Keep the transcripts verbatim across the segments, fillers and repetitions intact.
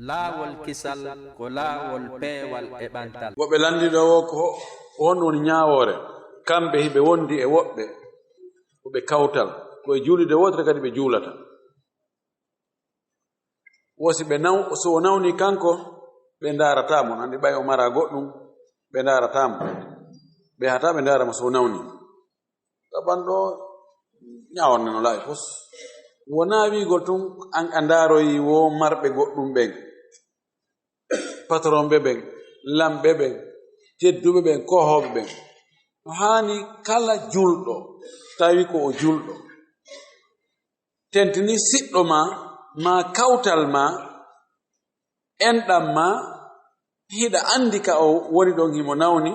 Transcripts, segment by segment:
Laawol kisal ko laawol peewal e ɓantal. Woɓɓe lanndinoowo ko honɗum woni ñaawoore, kamɓe hiɓe wondi e woɓɓe ko ɓe kawtal, ko e juulirde wootere kadi ɓe juulata. Wo si ɓe naw, so o nawni kanko, ɓe ndaarataa mo, anndi ɓay o mara goɗɗum, ɓe ndaarataa mo, ɓe yahataa ɓe ndaara mo so o nawni. Taban ɗo ñaawoore no laawi pos. Wonaa wiigol tun an a ndaaroyi wo marɓe goɗɗum ɓen, patronɓe ɓen, lamɓe ɓen, tedduɓe ɓen, kohooɓe ɓen. No haani kala julɗo, tawi ko o julɗo, tentini siɗɗo ma, ma kawtal ma, enɗam ma, hiɗa anndi ka o woni ɗon himo nawni,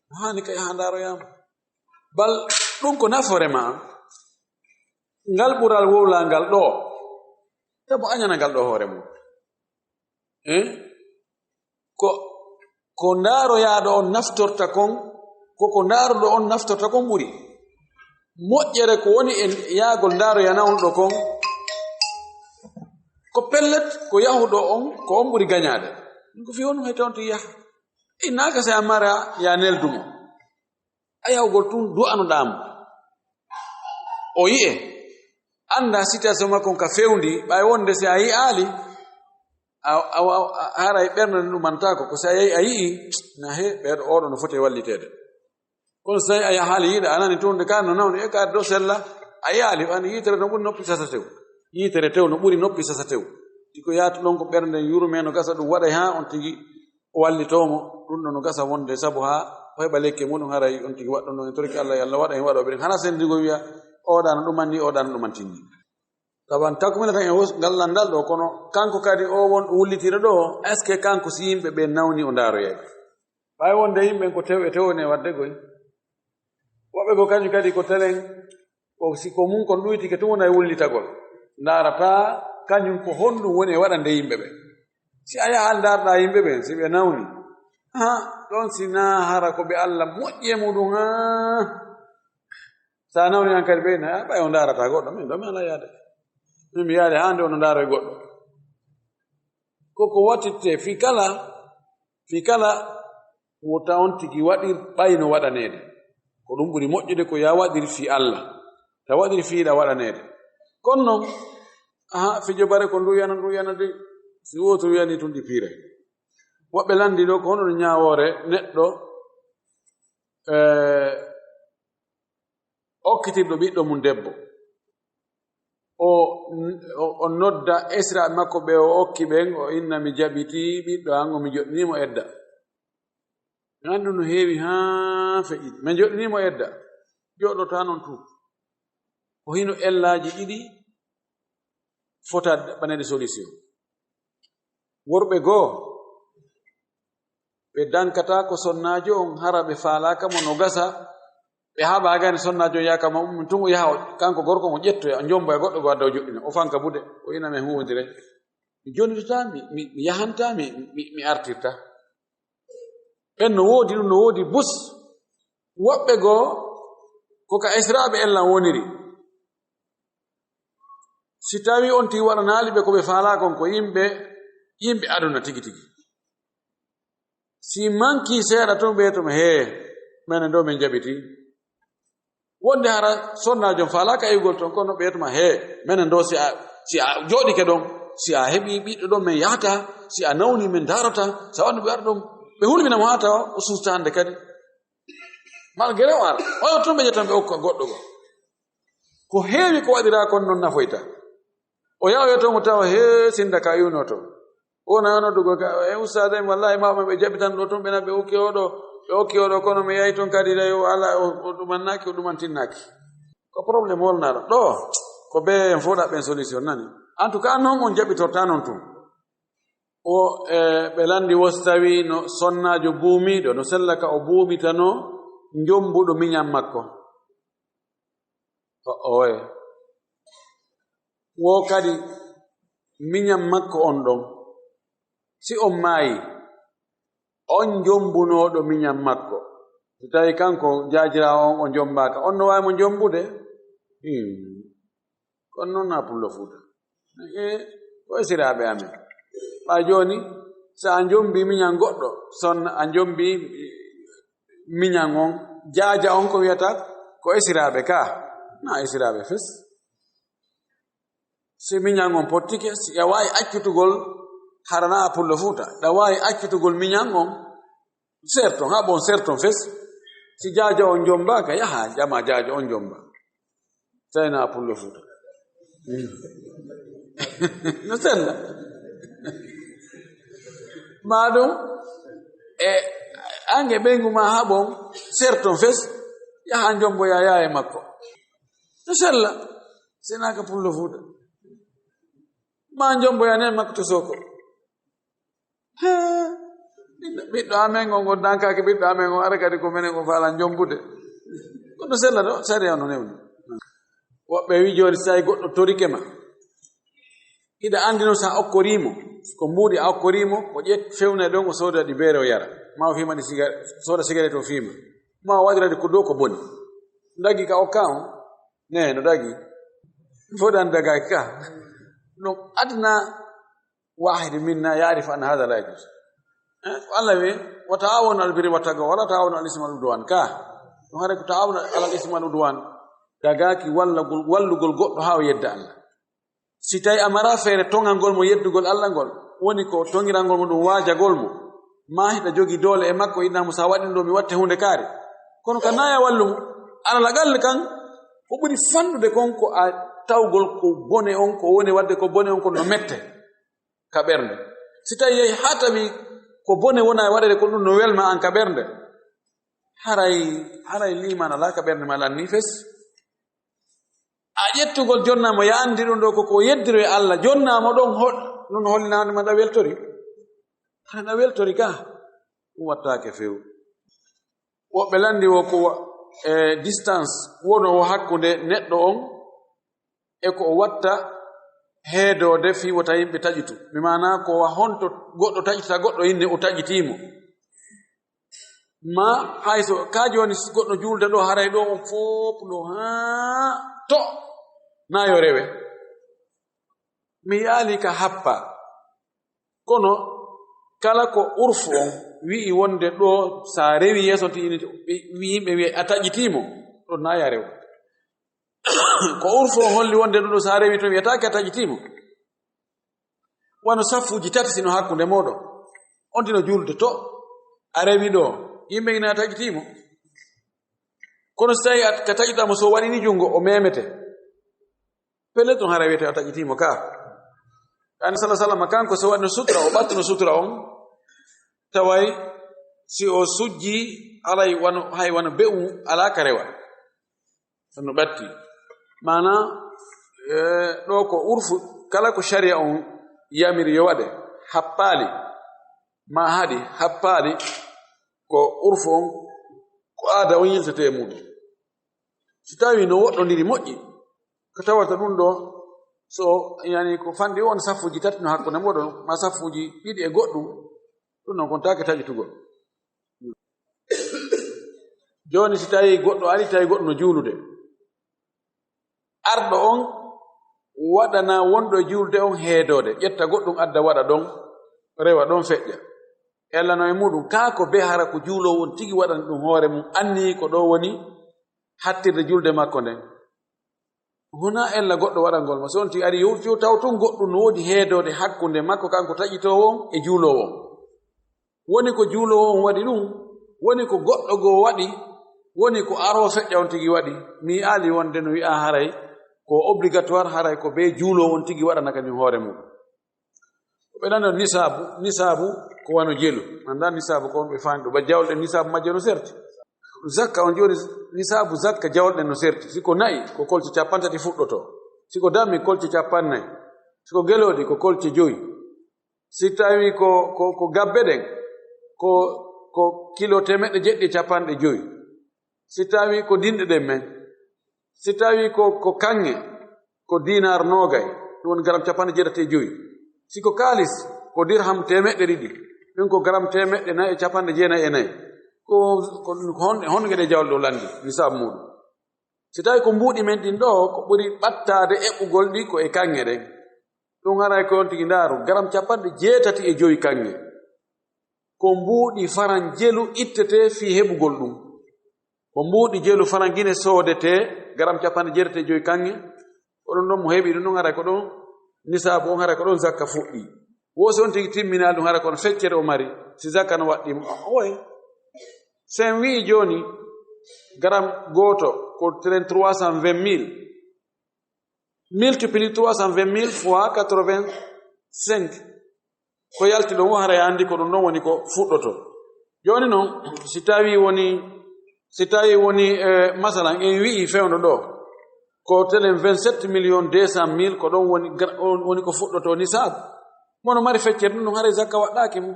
no haani ka yaha ndaaroyaa mo. Bal ɗum ko nafoore ma, ngal ɓural wowlaa ngal ɗo, tabo añana ngal ɗo hoore mum. Eh? Ko, ko ndaaroyaaɗo on naftorta kon, ko ko ndaaruɗo on naftorta kon ɓuri. Moƴƴere ko woni e yaagol ndaaroya nawnuɗo kon, ko pellet, ko yahuɗo on, ko on ɓuri gañaade. Ɗum ko fii honɗum hay tawon tigi yaha. Innaaka si a mara, ya neldu mo. A yahugol tun du'anoɗaa mo. O yi'e. Annda situation makko on ka fewndi, ɓay wonde si a yi'aali, a, a, a, a, haray ɓernde nden ɗumantaako, ko si a yahi a yi'i, na he, ɓeeɗo ooɗo no foti e walliteede. Kono si tawi a yahaali yi'ude, a nani tun de ka no nawni, e ka do sella, a yi'aali, an yitere no ɓuri noppi sasa tew. Yitere tew no ɓuri noppi sasa tew. Tiko yaatu ɗon ko ɓernde yurme no gasa ɗum waɗay haa on tigi o wallitoo mo, ɗum ɗo no gasa wonde sabu haa o heɓa lekke muɗum, haray on tigi waɗɗo noon, en torike Allah, yo Allah waɗa en waɗooɓe ɗum. Hana senndigo wiya, "Oɗa no ɗumanni, oɗa no ɗumantinni." Tawan takumina tan e wos-, ngal lanndal ɗo, kono kanko kadi o won wullitira ɗo, est-ce que kanko si yimɓe ɓe nawni o ndaaroyay? Ɓay wonde yimɓe ko tew e tew ne waɗde goy. Woɓɓe goo kañum kadi ko telen, ko si ko mun kon ɗuytike tun wona e wullitagol. Ndaarata kañum ko honɗum woni e waɗande yimɓe ɓe. Si a yaha ndaarɗa yimɓe ɓen, si ɓe nawni, ha, ɗon si na hara ko ɓe Allah moƴƴi e muɗum, ha. Sa nawni an kadi ɓe, na, ɓay o ndaarata goɗɗo, min ɗo mi ala yaade. Min mi yaade hande ono ndaara e goɗɗo. Ko ko waɗtirte fii kala, fii kala wota on tigi waɗir ɓay no waɗaneede. Ko ɗum ɓuri moƴƴude ko ya waɗir fii Allah. Ta waɗir fii ɗa waɗaneede. Kono non, aha, fijo bare ko ndu yana, ndu yana de, si wootu yani tun ɗi piiray. Woɓɓe landi ɗo ko hono no ñaawoore neɗɗo, eh, okkitirɗo ɓiɗɗo mum debbo. O, o, o nodda esiraaɓe makko ɓe o okki ɓen, o inna mi jaɓitii ɓiɗɗo an, o mi joɗɗinii mo edda. Mi anndu no heewi haa feƴƴi. Mi joɗɗinii mo edda. Jooɗotaa non tun. Ko hino ellaaji ɗiɗi fota ɓaneede solution. Worɓe goo, ɓe dankataa ko sonnaajo on, hara ɓe faalaaka mo no gasa, ɓe haɓaaka heen sonnaajo on yaaka ma ummi tun o yaha o, kanko gorko on o ƴettoya, o jomboya goɗɗo goo adda o joɗɗina, o fanka buuɗe, o ina men huwondire. Mi jonitotaa, mi, mi, mi yahantaa, mi, mi, mi artirtaa. Ɓen no woodi ɗum, no woodi bus. Woɓɓe goo, ko ka esiraaɓe ellan woniri. Si tawi on tigi waɗanaali ɓe ko ɓe faalaa kon, ko yimɓe, yimɓe aduna tigi tigi. Si mankii seeɗa tun, ɓe tuma, "Hee, menen ɗo men jaɓitii." Wonde hara sonnaajo on faalaaka iwgol ton, kono ɓe tuma, "Hee, menen ɗo si a, si a jooɗike ɗon, si a heɓii ɓiɗɗo ɗon men yahata, si a nawni men daarata, si a waɗi ɓe waɗa ɗon." Ɓe hulmina mo haa tawa o suusta hande kadi. Malgré o ara, oyo tun ɓe ƴettan ɓe okka goɗɗo goo. Ko heewi ko waɗiraa kon non nafoyta. O yahoyoto mo tawa, hee, sinda ka iwnoto. O na noddugo ka, "E ustaade, wallahi mawɓe ɓe jaɓitan ɗo tun, ɓe na ɓe okki oɗo, ɓe okki oɗo, kono mi yahi ton kadi, day o ala, o, o ɗumannaaki, o ɗumantinnaaki." Ko problème wolnaɗo. Ɗo, ko be en fof ɗaɓɓen solution nani. En tout cas, non on jaɓitorta non tun. O, e, ɓe landi wo si tawi no sonnaajo buumiiɗo, no sella ka o buumitano njombuɗo miñan makko. O, oye. Wo kadi miñan makko on ɗon. Si on maayi, on jombunooɗo miñan makko. Si tawi kanko jaajiraawo on o jombaaka, on no waawi mo jombude? Hmm. Kono non na pullo Fuuta. E, ko esiraaɓe amen. Ɓaa jooni, so a njombi miñan goɗɗo, son a njombi miñan on, jaaja on ko wiyata ko esiraaɓe ka, na esiraaɓe fes. Si miñan on pottike, si a waawi accutugol, harana a pullo fuuta, ɗa waawi accutugol miñan on, serton, haɓon serton fes. Si jaaja on jombaaka, yaha, jama jaaja on jomba. Tawi na pullo fuuta. No sella. Ma ɗum, e ange ɓeyngu ma haɓon, serton fes, yaha jomboya yaye makko. No sella, senaka pullo fuuta. Ma jomboya ne makko to soko. Hee, ɓiɗɗo, ɓiɗɗo amen on, on dankaaki ɓiɗɗo amen on, ara kadi ko menen ko faalan jombude. Kono sella ɗo, sariya no newni. Woɓɓe wi jooni, so tawi goɗɗo torike ma, hiɗa anndi noon, so a okkorii mo, ko mbuuɗi a okkorii mo, o ƴet fewna ɗon, o sooda ɗi beere o yara. Ma o fiima ɗi siga-, sooda sigaret o fiima. Ma o waɗira ɗi ko ɗo ko boni. Dagi ka okka on, ne no dagi. Fodan dagaki ka. Ɗum adna واحد منا يعرف أن هذا لا يجوز. Eh, ko Allah wi, "Wa ta'awanu alal birri wa taqwa, wa la ta'awanu alal ismi wal udwan." Ka, ɗum haray ko ta'awanu alal ismi wal udwan. Dagaki wallagol, wallugol goɗɗo haa o yedda Allah. Si tawi a mara feere toŋangol mo yeddugol Allah ngol, woni ko toŋirangol mo ɗum waajagol mo, ma hiɗa jogi doole e makko, inna mo sa waɗi ɗum ɗo mi watte huunde kaari. Kono ka naya wallu mo, alal aqal kan, ko ɓuri fanɗude kon ko a tawgol ko bone on, ko woni waɗde ko bone on, ko no mette ka ɓernde. Si tawi yehi haa tawi ko bone wona e waɗede, ko ɗum no welma an ka ɓernde, haray, haray liimaan alaa ka ɓernde ma lanni fes. A ƴettugol jonnaa mo, ya anndi ɗum ɗo ko ko yeddiro e Allah, jonnaa mo ɗon hol-, ɗum hollinaande ma ɗa weltori. Hara ɗa weltori ka, ɗum wattaake few. Woɓɓe lanndi wo ko wa-, e distance wonoowo hakkunde neɗɗo on e ko o watta heedoode fii wota yimɓe taƴitu. Mi maanaa ko wa honto goɗɗo taƴita goɗɗo innde o taƴitii mo. Ma hay so ka jooni si goɗɗo juulde ɗo haray ɗo on fof ɗo haa to na yo rewe. Mi yaali ka happa. Kono kala ko urfu on wi'i wonde ɗo sa rewi yeeso ti ini, wi yimɓe wi'ay a taƴitii mo, ɗo na ya rew. Ko urfu on holli wonde ɗum ɗo, so a rewi toon, wiyataake a taƴitii mo. Wano saffuuji tati sino hakkunde mooɗon. On tino juulde to, a rewi ɗo, yimɓe ina taƴitii mo. Kono so tawi a, ka taƴitaa mo, so waɗini junngo, o memete. Pellet, ɗum hara wiyete a taƴitii mo ka. Annabi sallallaahu alayhi wa sallam kanko, so waɗino sutura, o ɓattuno sutura on, taway si o sujji, alay wano, hay wano be'u alaa ka rewa. No ɓatti. Maanaa, eh, ɗo ko urfu, kala ko sharia on yamiri yo waɗe, happaali, ma haɗi, happaali, ko urfu on, ko aada on yiltete e muuɗum. Si tawi no woɗɗondiri moƴƴi, ko tawata ɗum ɗo, so, yani, ko fanɗi on saffuuji tati no hakkunde mooɗon, ma saffuuji ɗiɗi e goɗɗum, ɗum noon kon taake taƴitugol. Jooni, si tawi goɗɗo ari, tawi goɗɗo no juulude, arɗo on waɗana wonɗo e juulde on heedoode, ƴetta goɗɗum adda waɗa ɗon, rewa ɗon feƴƴa. Ellano e muuɗum, kaa ko be hara ko juuloowo on tigi waɗani ɗum hoore mum, anni ko ɗo woni hattirde juulde makko nden. Wona ella goɗɗo waɗangol ma. So on tigi ari, yo, yo taw tun goɗɗum no woodi heedoode hakkunde makko kanko taƴitoowo on e juuloowo on. Woni ko juuloowo on waɗi ɗum, woni ko goɗɗo goo waɗi, woni ko aroo feƴƴa on tigi waɗi. Mi yi'aali wonde no wi'aa haray ko obligatoire, haray ko be juuloowo on tigi waɗana kañum hoore mum. Ko ɓe nano nisaabu, nisaabu ko wano jelu. Anndaa nisaabu ko on ɓe faami ɗo, ba jawle nisaabu majje no serti. Zakka on jooni, nisaabu zakka jawle no serti. Si ko na'i, ko kolce cappanɗe tati fuɗɗoto. Si ko dammi, kolce cappanɗe nayi. Si ko gelooɗi, ko kolce jowi. Si tawi ko, ko, ko gabbe ɗen, ko, ko kilo teemeɗɗe jeɗɗi e cappanɗe jowi. Si tawi ko dinɗe ɗen men, si tawi ko, ko kaŋŋe, ko dinar noogay, ɗum woni garam cappanɗe jeetati e jowi. Si ko kaalis, ko dirham teemeɗɗe ɗiɗi, ɗum ko garam teemeɗɗe nayi e cappanɗe jeenayi e nayi. Ko, ko, ko hon-, honɗe geɗe jawle ɗo lanndi, nisaabu muuɗum. Si tawi ko mbuuɗi men ɗin ɗo, ko ɓuri ɓattaade eɓɓugol ɗi ko e kaŋŋe ɗen. Ɗum haray ko on tigi ndaaru, garam capanɗe jeetati e joy kaŋŋe. Ko mbuuɗi faran jelu ittetee fii heɓugol ɗum. Ko mbuuɗi jelu faran gine soodetee, garam capanɗe jeetati e joy kaŋŋe. Ko ɗum ɗon mo heɓi ɗum ɗum haray ko ɗon nisaabu on, haray ko ɗon zakka fuɗɗi. Wo si on tigi timminaali ɗum, haray ko on feccere o mari, si zakka no waɗɗi mo. Oye. Si en wi'i jooni, garam gooto ko tren trois cent vingt mille. Multiplie trois cent vingt mille fois quatre-vingt-cinq. Ko yalti ɗon, wo haray a anndi ko ɗum ɗon woni ko fuɗɗoto. Jooni non, si tawi woni, si tawi woni, eh, masalan, en wi'i fewndo ɗo, ko telen vingt-sept millions deux cent mille, ko ɗon woni gra-, on woni ko fuɗɗoto nisaabu. Mo no mari feccere ɗum, ɗum haray zakka waɗɗaaki mo.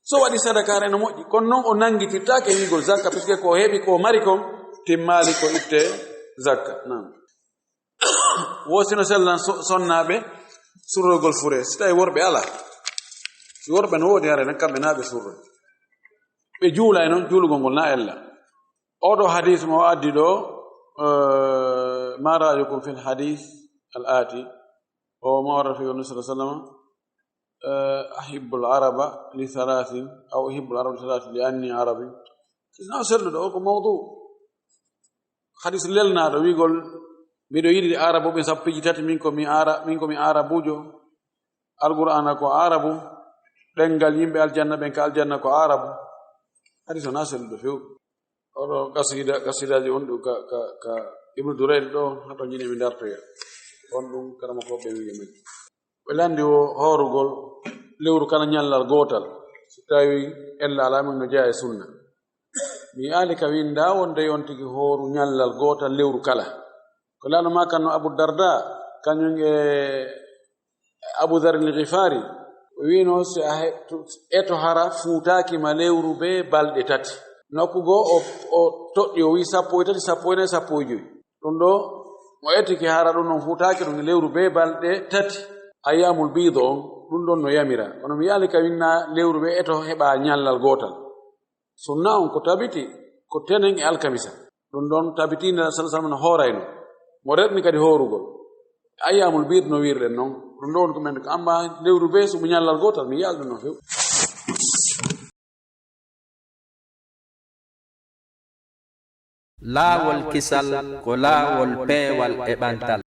So waɗi sadaka haray no moƴƴi. Kono non o nanngitirtaake wi'ugol zakka, puisque ko heɓi, ko mari kon, timmaali ko itte zakka. Naam. Wo si no sellan so-, sonnaaɓe surrogol fure, si tawi worɓe alaa. Si worɓe no woodi, haray nan kamɓe naa ɓe surroy. Ɓe juulay non, juulugol ngol na ella. Oɗo hadis mo addi ɗo, eh, "Ma ra'yukum fil hadis al-ati?" O ma warra fi Yunus sallallahu alaihi wasallam, eh, "Ahibbul araba li thalathin, aw ahibbul araba li thalathin li anni arabi." Sina selluɗo, o ko mawdu. Hadis lelnaaɗo wi'ugol, "Miɗo yiɗi Arabuɓe sappo e tati, min ko mi Ara-, min ko mi Arabuujo. Alqur'aana ko Arabu. Ɗemngal yimɓe aljanna ɓen ka aljanna ko Arabu." Hadis o na selluɗo few. Oɗo qasida, qasidaaji on ɗum ka, ka, ka Ibnu Durayri ɗo, hato jini mi dartoya. On ɗum karamokooɓe wi'e majji. Ɓe lanndi o hoorugol lewru kala ñallal gootal. Si tawi ella alaa, min no jeyaa e sunna. Mi yi'aali ka winndaa wonde on tigi hooru ñallal gootal lewru kala. Ko laano ma kan no Abu Darda, kañum e Abu Dharr al-Ghifari, o wi'no si a he-, to-, eto hara fuutaaki ma lewru bee balɗe tati. Nokku goo o, o toɗɗi, o wi'i sappo e tati, sappo e nayi, sappo e joy. Ɗum ɗo, mo etike hara ɗum ɗon fuutaaki ɗum lewru bee balɗe tati, ayyaamul biid on, ɗum ɗon no yamira. Kono mi yi'aali ka winndaa lewru bee eto heɓa ñallal gootal. Sunna on ko tabiti, ko tenen e alkamisa. Ɗum ɗon tabiti Nelaaɗo sallallahu alaihi wasallam no hoorayno. Mo rerni kadi hoorugol. Ayyaamul biid no wi'irɗen non. Ɗum ɗo woni ko men, amma lewru bee suɓu ñallal gootal, mi yi'aali ɗum non few. Laawol kisal ko laawol peewal e ɓantal.